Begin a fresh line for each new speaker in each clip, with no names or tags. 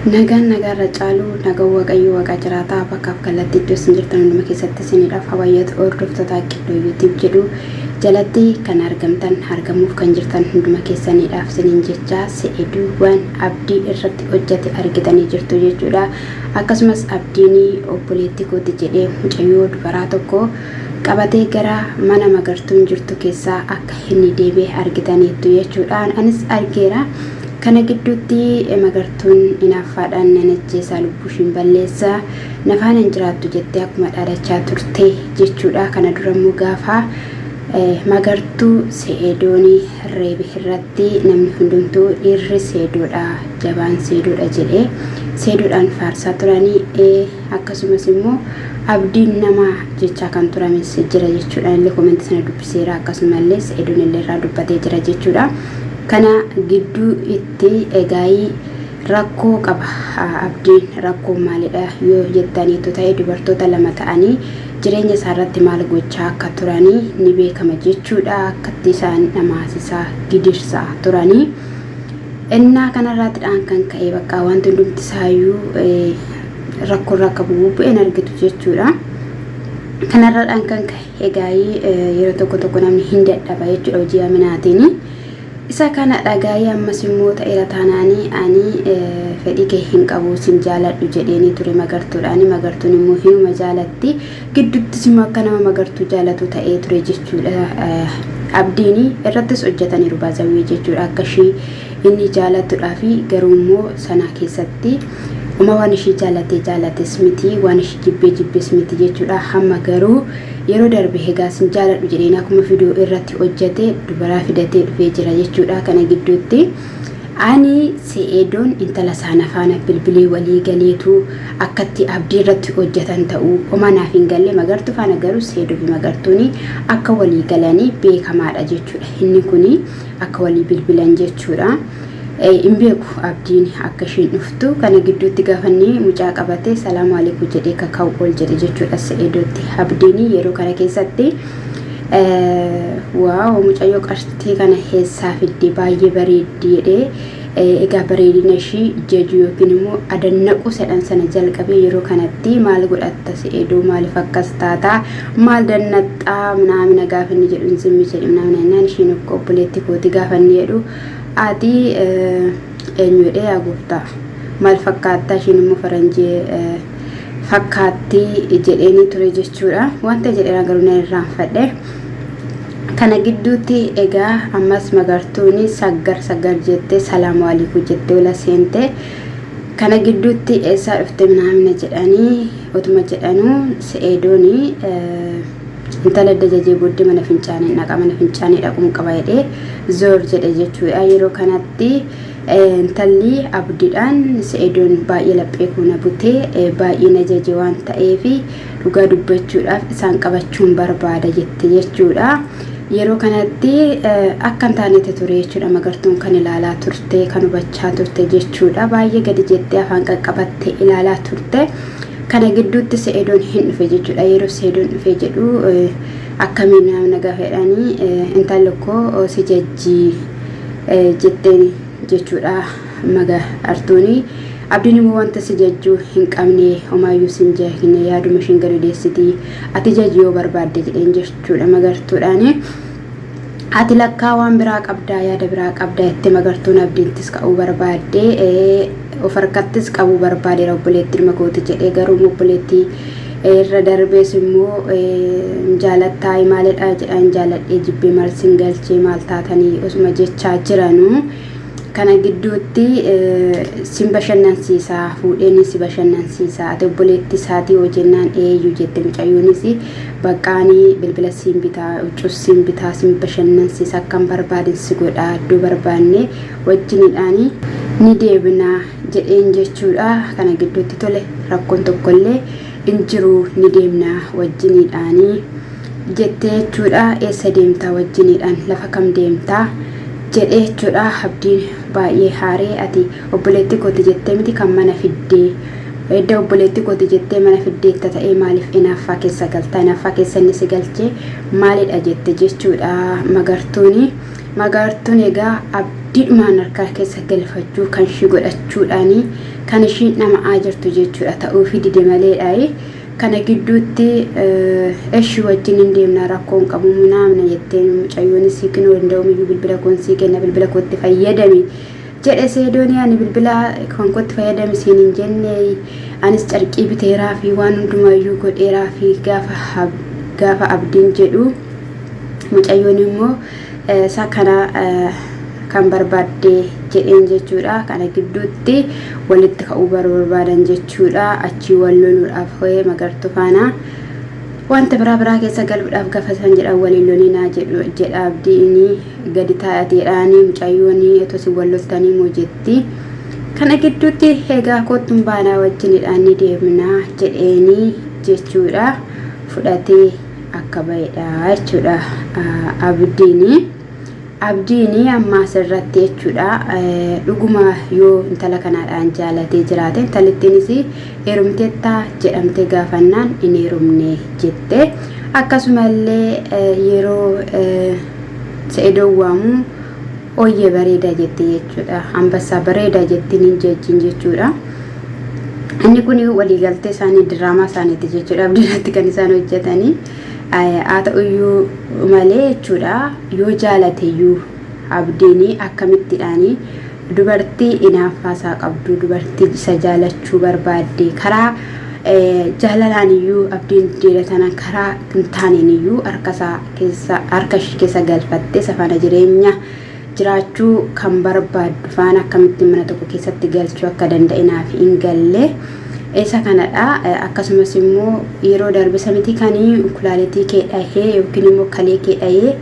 Nagaan nagaarra caalu nagaan Waaqayyo Waaqaa jiraataa bakkaaf kallattii iddoo isin jirtan hunduma keessatti isiniidhaaf habayyatu hordoftoota Qiddoo YouTube jedhu jalatti kan argamtan argamuuf kan jirtan hunduma keessaniidhaaf isiniin jecha se'eduu waan abdii irratti hojjate argitanii jirtu jechuudha. Akkasumas abdiin obboleettii kooti jedhee mucayyoo dubaraa tokko qabatee gara mana magartuun jirtu keessaa akka inni deebi'e argitaniittu jechuudha. Anis argeera. Kana gidduutti Magartuun inaaffaadhaan nan ajjeesaa lubbuu ishiin balleessa na faana hin jiraattu jettee akkuma dhaadachaa turte jechuudha. Kana dura immoo gaafa Magartuu Se'eedooni reebe irratti namni hundumtuu dhiirri Seedoodha jabaan Seedoodha jedhee Seedoodhaan faarsaa turanii akkasumas immoo abdiin nama jechaa kan turanis jira jechuudha. Illee koomenti sana dubbiseera akkasumallee Se'eedoon illee irraa dubbatee jira jechuudha. Kana gidduu itti egaayii rakkoo qaba abdiin rakkoo maalidha yoo jettaniitu ta'e dubartoota lama ta'anii jireenya isaarratti maal gochaa akka turanii ni beekama jechuudha akkatti isaan dhamaasisaa gidirsaa turanii innaa kanarraatidhaan kan ka'e bakka wanti hundumti isaayyuu rakkoorra akka bu'u bu'een argitu jechuudha. Kanarraadhaan kan ka'e egaayii yeroo tokko tokko namni hin dadhaba jechuudha hojii haminaatiin. Isa kana dhagaayii ammas immoo ta'eera taanaanii ani fedhii kee hin qabu sin jaaladhu jedheenii ture magartuudhaani magartuun immoo hinuma jaalatti gidduttis immoo akka nama magartuu jaalatu ta'ee ture jechuudha. Abdiini irrattis hojjetaniiru baazawwee jechuudha akka ishii inni jaalatudhaa fi garuu immoo sana keessatti uma waan ishii jaalatee jaalates miti waan ishii jibbee jibbes miti jechuudha hamma garuu yeroo darbe egaa sin jaaladhu jedheen akkuma fiduu irratti hojjete dubaraa fidatee dhufee jira jechuudha kana gidduutti ani se'eedoon intala saana faana bilbilee walii galeetu akkatti abdii irratti hojjetan ta'uu homaa naaf hin galle magartuu faana garuu seedoo fi magartuuni akka walii galanii beekamaadha jechuudha inni kuni akka walii bilbilan jechuudha. Hin beeku abdiin akka ishiin dhuftu kana gidduutti gaafa inni mucaa qabate salaamu alaikum jedhee kaka'u ol jedhe jechuudha se'eedootti abdiin yeroo kana keessatti waaw mucayyoo qartee kana eessaa fidde baay'ee bareeddi jedhee egaa bareedina ishii jaju yookiin immoo adannaquu sedhan sana jalqabee yeroo kanatti maal godhatta se'eedoo maaliif akkas taataa maal dannaxxaa minaamina gaafa inni jedhu hin zimmi jedhe minaamina jennaan ishiin akka obboleetti kooti gaafa inni jedhu ati eenyu jedhee yaa gooftaa maal fakkaattaa ishiin immoo faranjii fakkaatti jedheenii ture jechuudha wanta jedheera garuu nan irraanfadhe. Kana gidduutti egaa ammas magartuuni saggar saggar jettee salaamu alaikum jettee ola seente. Kana gidduutti eessaa dhufte minaamina jedhanii otuma jedhanuu se'eedooni intala edda jajee booddee mana fincaanii dhaqa mana fincaanii dhaquun qaba jedhee zoor jedhe jechuudha. Yeroo kanatti intalli abdiidhaan se'eedoon baay'ee laphee koo na butee baay'ee na jaje waan ta'eef dhugaa dubbachuudhaaf isaan qabachuun barbaada jette jechuudha. Yeroo kanatti akka hin taanetti ture jechuudha magartuun kan ilaalaa turte kan hubachaa turte jechuudha. Baay'ee gadi jettee afaan qaqqabatte ilaalaa turte. Kana gidduutti Se'edoon hin dhufe jechuudha. Yeroo Se'edoon dhufe jedhu akkamiin namna gaafedhanii intalli koo si jajjii jetteen jechuudha magartuuni. Abdiin immoo wanta si jajjuu hin qabne homaayyuu sin jajne yaaduma ishiin gadi deessiti ati jaji yoo barbaadde jedheen jechuudha magartuudhaani. Ati lakkaa waan biraa qabdaa yaada biraa qabdaa jettee magartuun abdiittis ka'uu barbaadde of harkattis qabuu barbaadeera obboleettii ilma kooti jedhee garuu obboleettii irra darbees immoo jaalattaa maalidha jedhaan jaaladhee jibbee maal sin galchee maal taatanii osuma jechaa jiranuu. Kana gidduutti sin bashannansiisa fuudheen si bashannansiisa ati obboleetti isaatii hoo jennaan eeyyu jette mucayyoonis baqqaanii bilbila siin bitaa huccuus siin bitaa sin bashannansiisa akkan barbaadin si godha iddoo barbaanne wajjinidhaani ni deebina jedheen jechuudha kana gidduutti tole rakkoon tokkollee hin jiru ni deemna wajjinidhaani jettee jechuudha eessa deemtaa wajjinidhaan lafa kam deemtaa jedhee jechuudha abdiin baay'ee haaree ati obboleettii kooti jettee miti kan mana fiddee edda obboleettii kooti jettee mana fiddeetta ta'ee maaliif inaaffaa keessa galta inaaffaa keessa inni si galchee maalidha jette jechuudha magartuuni magartuun egaa Abdiidhumaan harkaa keessa galfachuu kan ishii godhachuudhaani kan ishiin dhama'aa jirtu jechuudha ta'uufi dide maleedhaayi. Kana gidduutti eshi wajjin hin deemna rakkoo hin qabu munaamna jetteen mucayyoonis kinoo danda'umiyyuu bilbila koon sii kenna bilbila kootti fayyadami jedhe seedoonii ani bilbila kan kootti fayyadami siin hin jenne anis carqii biteeraa fi waan hundumayyuu godheeraa fi gaafa gaafa abdiin jedhu mucayyoon immoo isa kana kan barbaadde jedheen jechuudha. Kana gidduutti walitti ka'uu barbaadan jechuudha. Achii wal loluudhaaf ho'ee magartuu faana wanta biraa biraa keessa galuudhaaf gafa isaan jedhan waliin lolinaa jedha abdiin gadi taa'ateedhaanii mucayyoon otoo si wal loltanii moo jetti. Kana gidduutti egaa kottuun baanaa wajjinidhaan ni deemnaa jedheenii jechuudha. Fudhatee akka ba'edha jechuudha abdiin. Abdiin amma asirratti jechuudha dhuguma yoo intala kanaadhaan jaalatee jiraate intalittiinis heerumteetta jedhamtee gaafannaan hin heerumne jette. Akkasumallee yeroo Se'idoo waamu ooyyee bareeda jette jechuudha. Ambassaa bareeda jettiin hin jejjin jechuudha. Inni kun waliigaltee isaanii diraamaa isaaniiti jechuudha. Abdiirratti kan isaan hojjetanii. Haa ta'uyyuu malee jechuudha yoo jaalateyyuu abdiin akkamittidhaan dubartii inaaffaa isaa qabdu dubartii isa jaalachuu barbaadde karaa jaalalaan iyyuu abdiin jeela tana karaa hin taaneen iyyuu harka isaa keessa harka ishii keessa galfattee safaana jireenya jiraachuu kan barbaaddu faana akkamittiin mana tokko keessatti galchuu akka danda'e naaf hin galle. Isa kanadha. Akkasumas immoo yeroo darbe samiti kan kulaalitii kee dhahee yookiin immoo kalee kee dhahee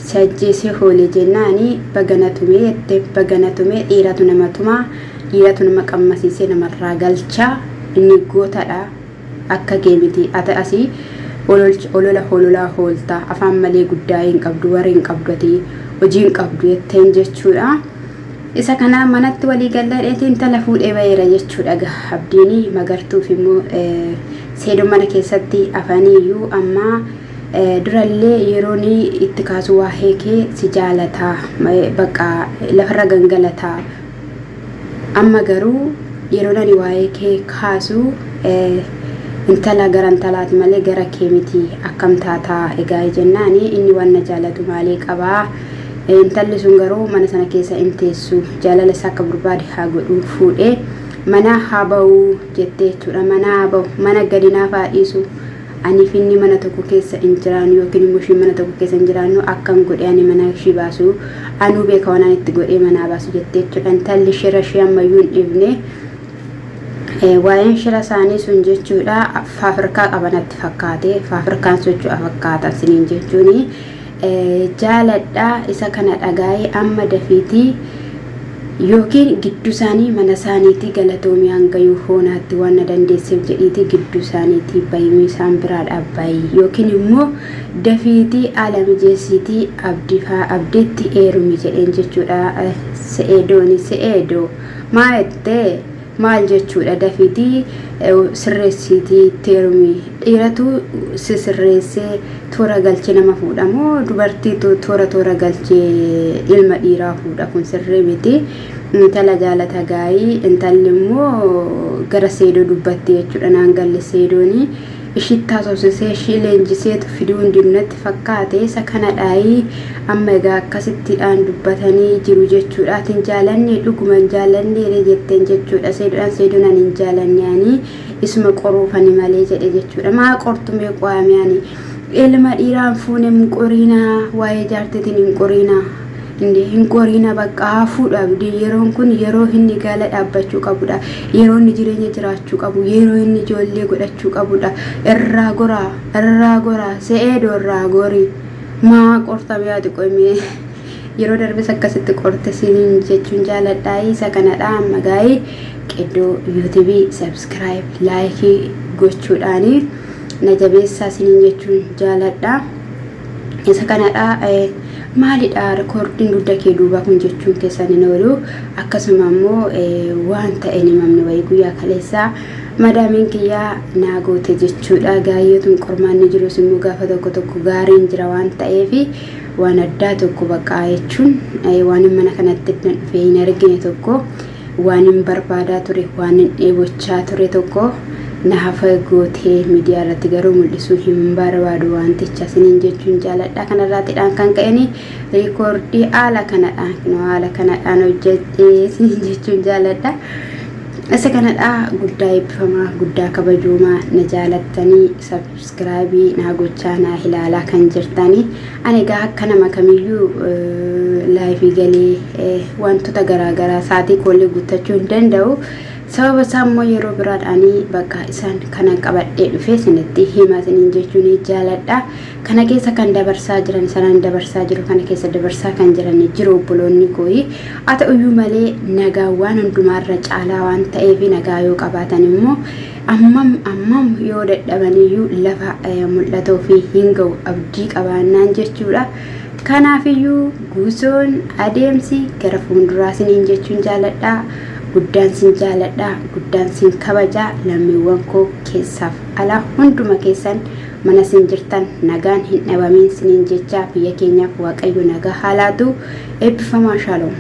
si ajjeesee hoole jennaani bagana tumee jette bagana tumee dhiiratu nama tumaa dhiiratu nama qammasiisee namarraa galcha inni gootadha akka kee miti ati asii olola hololaa hoolta afaan malee guddaa hin qabdu warri hin qabdu ati hojii hin qabdu jetteen jechuudha. Isa kana manatti walii gallee intala fuudhee baheera jechuudha egaa abdiin magartuuf immoo seedoo mana keessatti afaniiyyuu amma durallee yeroon itti kaasu waa'ee kee si jaalataa bakka lafarra gangalataa amma garuu yeroon ani waa'ee kee kaasu intala gara intalaati malee gara kee miti akkam taataa egaa jennaani inni waan na jaalatu maalii qabaa intalli sun garuu mana sana keessa hin teessu jaalala isaa akka barbaade haa godhuu fuudhee mana haa ba'uu jettee jechuudha mana haa ba'u mana gadi naaf haa dhiisu aniif inni mana tokko keessa hin jiraannu yookiin immoo ishiin mana tokko keessa hin jiraannu akkan godhee ani mana ishii baasu anuu beeka waan ani itti godhee manaa baasu jettee jechuudha intalli shira ishee ammayyuu hin dhiifne waa'een shira isaanii sun jechuudha faafirkaa qabanatti fakkaate faafirkaan socho'a fakkaata isiniin jechuuni jaaladha isa kana dhagaa'ee amma dafiitii yookiin gidduu isaanii mana isaaniitii galatoomii hanga yoo hoonaatti waan na dandeesseef jedhiitii gidduu isaaniitii bayimii isaan biraa dhaabbayi yookiin immoo dafiitii haala mijeessiitii abdifaa abdiitti heerumi jedheen jechuudha se'eedooni se'eedoo maa jettee maal jechuudha dafiitii sirreessiitii itti heerumi dhiiratu si sirreessee toora galchee nama fuudha moo dubartiitu toora toora galchee ilma dhiiraa fuudha kun sirrii miti intala jaalata gaayii intalli immoo gara seedoo dubbatti jechuudha naan galle seedooni ishitti haasofsisee ishii leenjiseetu fiduu hin didnatti fakkaate isa kana dhaayii amma egaa akkasittidhaan dubbatanii jiru jechuudha ati hin jaalanne dhuguma hin jaalanneere jetteen jechuudha seedoodhaan seedoon ani hin jaalanne ani isuma qoruufani malee jedhe jechuudha maa qortumee qo'ame ani ilma dhiiraan fuune hin qoriinaa waa'ee jaartiitiin hin qoriinaa Inde hin qoriina bakka haa fuudhu abdii yeroon kun yeroo inni gaala dhaabbachuu qabudha yeroo inni jireenya jiraachuu qabu yeroo inni ijoollee godhachuu qabudha irraa goraa irraa goraa se'eedoo irraa gori maa qortamee ati qoymee yeroo darbes akkasitti qorte siniin jechuun jaaladhaa isa kanadha amma gaa'ee qeddoo yuutuubii sabskiraayib laayikii gochuudhaanii na jabeessaa siniin jechuun jaaladha. Isa kanadha maalidha rikoordiin dugda kee duubaa kun jechuun keessan hin oolu akkasuma immoo waan ta'e hin himamne wayii guyyaa kaleessaa madaamiin kiyyaa naa goote jechuudha gaayyootun qormaanni jirus immoo gaafa tokko tokko gaariin jira waan ta'eef Waan addaa tokko bakka jechuun waan mana kanatti dhufee hin argine tokko, waan hin barbaadaa ture, waan hin dheebochaa ture tokko na hafa gootee miidiyaa irratti garuu mul'isuu hin barbaadu wanticha isiniin jechuun jaaladha. Kanarraatidhaan kan ka'een riikoordii haala kanadhaan haala kanadhaan hojjedhee isiniin jechuun jaaladha. Isa kanadha, guddaa eebbifamaa, guddaa kabajuumaa, na jaalattanii sabskraayibii naa gochaa naa ilaalaa kan jirtanii. Ani egaa akka nama kamiyyuu laayifii galee wantoota garaagaraa sa'aatii koollee guuttachuu hin danda'u. Sababa isaa immoo yeroo biraadhaanii bakka isaan kana qabadhee dhufee isinitti hima isiniin jechuun jaaladha. Kana keessa kan dabarsaa jiran, sanaan dabarsaa jiru, kana keessa dabarsaa kan jiran jiru obboloonni kooyi. Haa ta'uyyuu malee nagaa waan hundumaarra caalaa waan ta'eef, nagaa yoo qabaatan immoo ammam ammam yoo dadhabaniyyuu lafa mul'atoo fi hin ga'u abdii qabaannaan jechuudha. Kanaafiyyuu guusoon adeemsi gara fuulduraa isiniin jechuun jaaladha. Guddaan sin jaaladha, guddaan sin kabajaa, lammiiwwan koo keessaaf alaa hunduma keessan mana sin jirtan nagaan hin dhabamiin siniin jecha, biyya keenyaaf Waaqayyo nagaa haa laatu. Eebbifamaa, shaaloom.